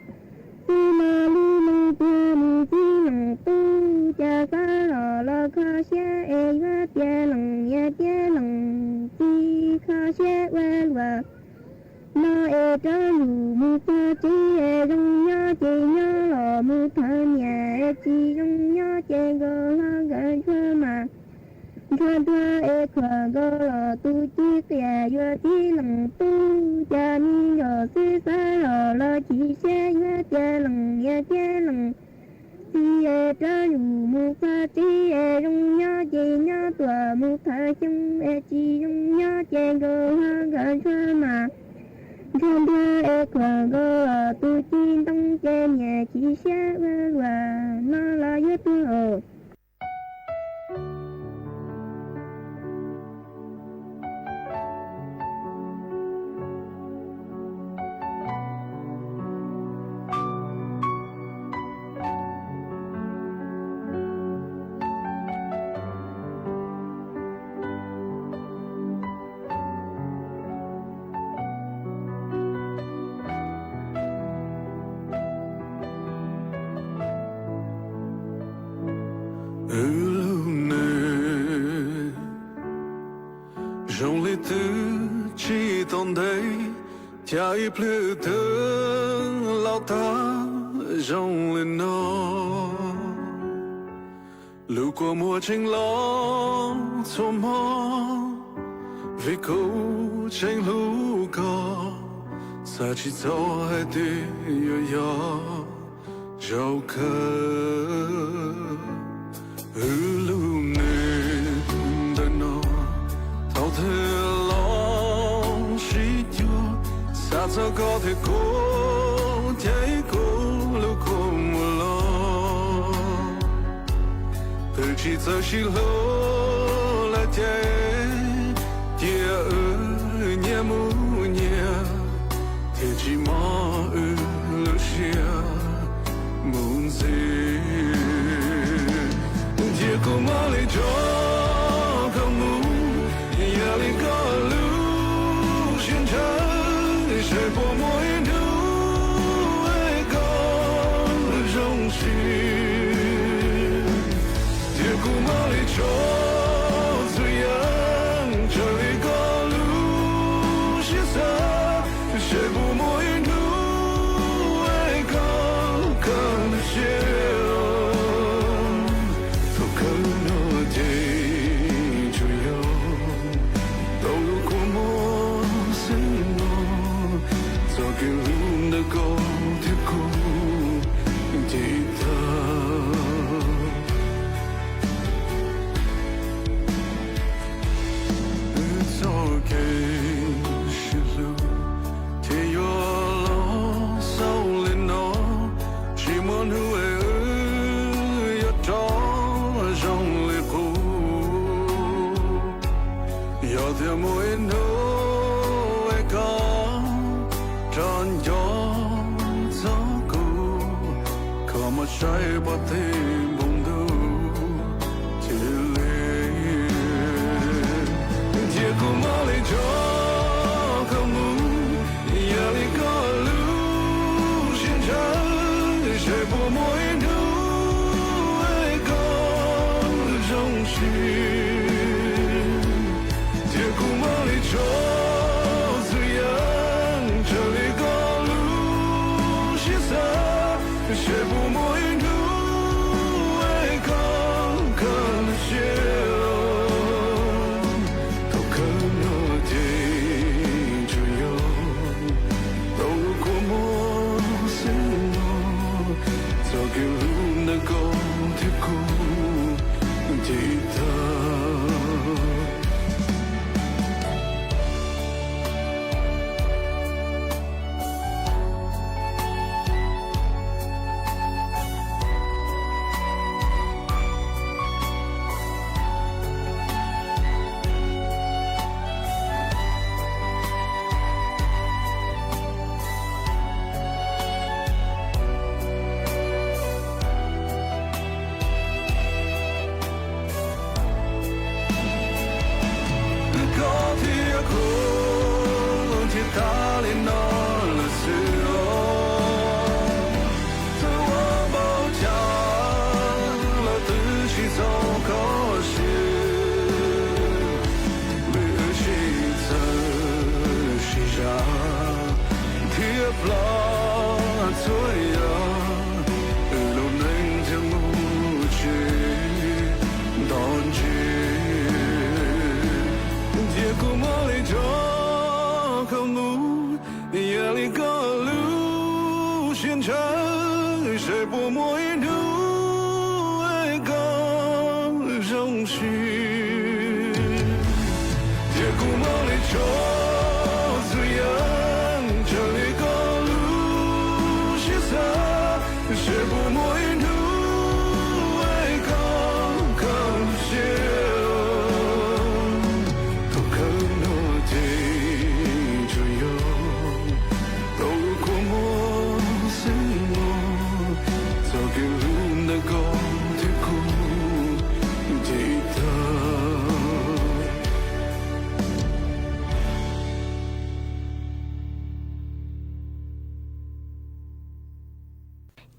xwb los lub neej tuag mus txib lees tub cas xav los los kho siab es yuav tias lees niam thiab lees txiv kho siab ua luam. No es rov yus mus txog tsev es zoo nyob ces nyob los mus thov niam es tsis zoo nyob ces nkaus hlo nkawd ntsuag mas nrog ntuag es khuam nkaus los tus ci qias yuav txib lees tub cas me nkaus xwb xav los los chim siab yuav tias lees niam thiab lees txiv es rov yus mus txog tsev es zoo nyob ces nyob tuam mus thawv xyoo es tsis zoo nyob ces nkaus hlo nkawd ntsuag mas nrog ntuag es khuam nkaus los tus ci ntoo ces niam chim siab ua luam no los yuav tuag. Wb lub neej zoo li twb tsis tau ntev, cas ib pliag twb los tag zoo li no. Lub kua muag tseem los txhua hmo, vim kuv tseem hlub koj, xav tsis txog hais tias yuav yog zaum kawg. Wb lub neej ntawm no thaum twg los sib cuag, xav txog koj thiab kuv, ces kuv lub kua muag los. Twb tsis txawj sib hlub lawm ces cia wb nyias mus nyias, thiaj tsis mob wb lub siab mus ntxiv. Cia kuv mam li tso koj mus, yog li koj lub siab ntshaw, seb puas muaj ib hnub es koj zoo siab. Cia kuv mam li tso txhua yam raws li koj lub siab xav, seb puas muaj ib hnub es koj kam lub siab. Thaum kawg no ces tsuas yog tau lub kua muag xwb no, txoj kev hlub ntawm koj thiab kuv ces tag. Wb txoj kev sib hlub thiaj yuav los xaus li no, tsis muaj hnub es wb yuav rov zoo li qub. Yog tias muaj ib hnub es koj rov nco txog kuv, koj mam saib pov thawj npoo ntuj cia li. Cia kuv mam li tso koj mus, yog li koj Seb puas muaj ib hnub es koj kawm lub siab, thaum kawg no ces tsuas yog tau ua kua muag xwb los, txoj kev hlub ntawm koj thiab kuv ces tag. Koj thiab kuv thiaj tag li no lawm xwb os. Txawm ua npaum cas los twb tsis txaus koj siab, vim wb sib txawv sib zam thiab plam txhua yam, wb lub neej thiaj mus tsis nto ntsis. Cia kuv muab li tso koj mus, yog li koj lub siab ntshaw, seb puas muaj ib hnub koj zoo siab. Cia kuv muab li tso txhua yam, raws li koj lub siab xav, seb puas muaj ib hnub koj kawm siab. Thaum kawg no ces tsuas yog tau ua kua muag xwb mog, txoj kev hlub ntawm koj thiab kuv ces tag.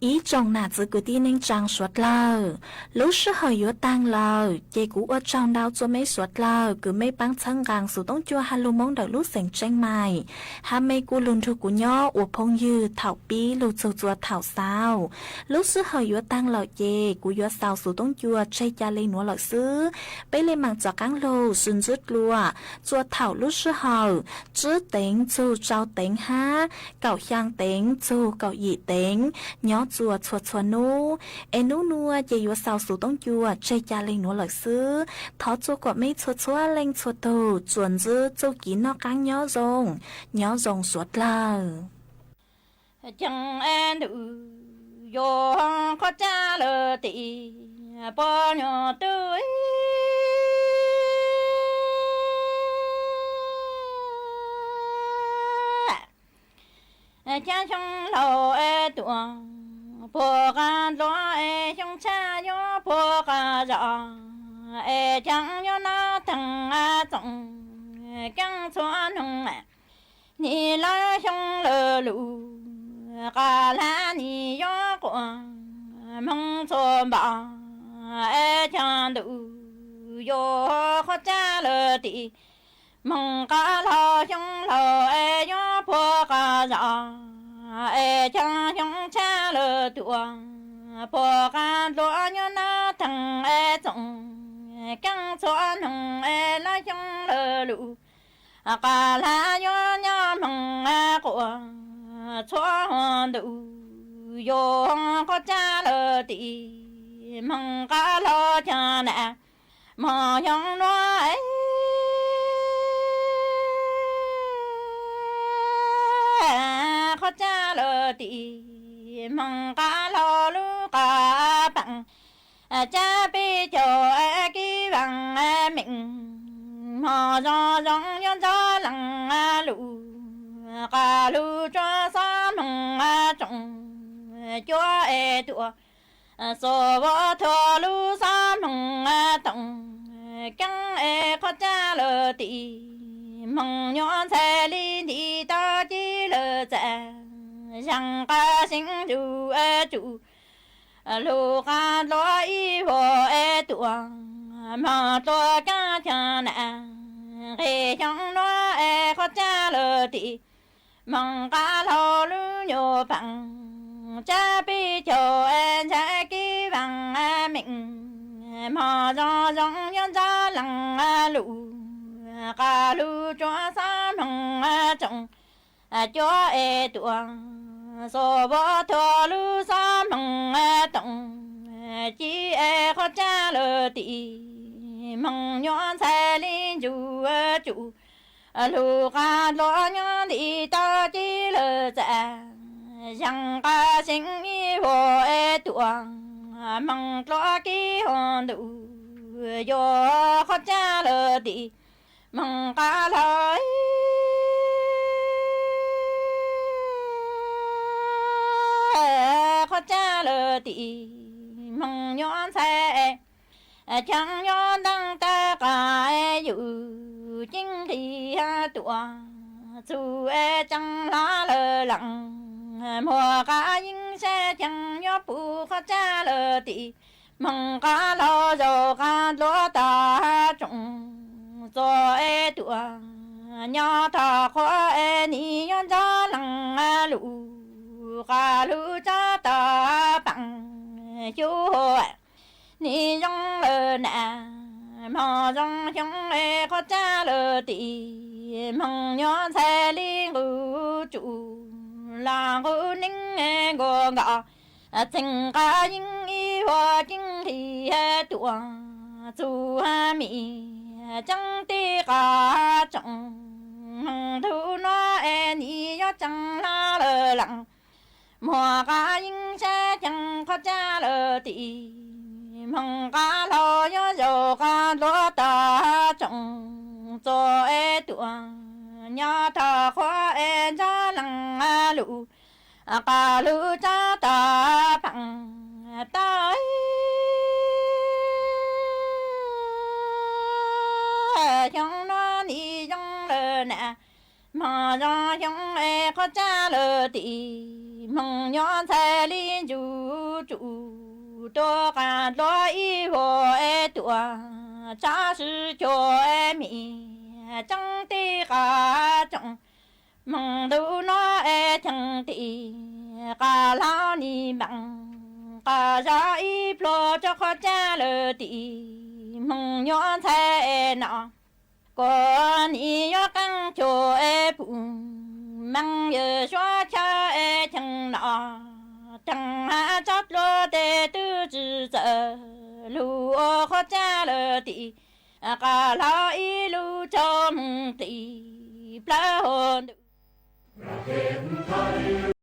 Ib tsoom nam txiv kwv tij neej tsaa suav dlawg, lub sij hawm yuav taag lawm ces kuv ua tsaug ntau txua mej suav dlawg kws mej paab txhawb nqaa xuv toob cua hab lug Moob ntawm lub xeev Tsheej Maim, hab mej kuj lug nrug kuv nyob ua phooj ywg thaum pib lug txug txua thaum xaus. Lub sij hawm yuav taag lawm ces kuv yuav xaus xuv toob cua tseg ca le nuav lawm xwb. Peb le maam rov qaab lug sw ntsib dlua txua thaum lub sij hawm tsib teev txug rau teev hab kaum xyaa teev txug kaum yim teev nyob txua txhua txhua nub. Es nub nua ces yuav xaus xuv toob cua tseg ca le nuav lawm xwb. Thov txua kom mej txhua txhua leej txhua tug tsuas ntsib txuj kev noj qaab nyob zoo, nyob zoo suav dlawg. Caag ntug yuav qhov tsav lawm tim puab nyuam tub. Caab xyoo laug es tuam puag qab dluav es xyoo tshaj yuav puag qab zos es caab yuav noj theej txoom keeb txhua noog. Nim lawv xyoo lawm lug qab hlab nim yuav quas moog txhua npaum es caag ntuj yuav qhov tsav lawm tim moog qab laug xyoo laug es yuav puag qab zos es caag xyoo tshaj lawm tuam puag qab dluav yuav noj theej es txoom keeb txhua noog es lawv xyoo lawm lug qab hlab yuav nyob moog quas txhua ntuj yuav qhov tsav lawm tim moog qab laug caag nam moog xyoo nuav es qhov tsav lawm tim moog qab laug lub qab paam. Tsab peb caug kib vaam meej hmo zoo zoo yuav ntxov leej lug qab lug tsuav xob moog tsoom cuav es tuam xuv vuam thuam lub xob moog toom keeb es qhov tsav lawm tim moog nyuam ntxhais li ntim tau ci lawm txav zaaj qab seev yug es tsum lug qab dluav ib vuag es tuam moog dluav kaab caag nam nqeg xyoo nuav es qhov tsav lawm tim moog qab laug lub nyuam paam. Tsab peb Zoo zoo nyob ntxhab leej lus, qas lug tsuav xab moog tsoom cuab es tuam, xos vov thuam lub xab moog toom, ci es qhuab tsav lawm tim moog nyuam ntxhais li ntsuj tsum. Lug qas dluav nyob ntim tau ci lawm txam, zeeg qas seev ib vuag es tuam, moog dluav kib hov ntuj, yuav qhuab tsav lawm tim moog qas hlau, qhuab tsav lawm tim moog nyuam ntxhais. Cheem nyob ntaag tag qas yus ceeb nqis tuam, txug es tseem hla lawm leej, muag qas yeeb sab cheem nyob puv qhuab tsav lawm tim moog qas hlau, zaug qas dluav tag tsoom txom es tuam, nyob tog qhuav es nim yuav ntxhab leej lus, qas lug tsav tag paam xyuv, nim zoo lawm na, moog zoo xyoo es qhuab tsav lawm tim moog nyuam ntxhais li nqus tsum, los nqus neeb nkuas nkaus, txeeg qas yeeb ib vuag ceeb nqis tuam, txug mim tseeb tij qas tsoom, moog tug nuav es nim yuav tseem hla lawm leej, muag qas yeeb sab cheem qhuab tsav lawm tim moog qas hlau, yuav zaug qas dluav tag tsoom txom es tuam, nyob tog qhuav es ntxhab leej lus, qas lug tsav tag paam tau, xyoo nuav nim zoo lawm na, moog zoo xyoo es qhuab tsav lawm tim moog nyuam ntxhais li ntsuj tsum, tuav qas dluav ib vuag es tuam, tsav sib cuag es mim tseeb tij qas tsoom, moog tug nuav es cheem tim qas hlau nim npaam, qas zag ib pluag tso qhuab tsav lawm tim moog nyuam ntxhais es no, kuas nim yuav qeeb cuag es pum, meej yawm suav chaw es cheem no, tseem has tsob dluag tes twb tsi txawm, lug ua qhuab tsav lawm tim qas hlau ib lub tsaug moog tim plawv hov ntuj.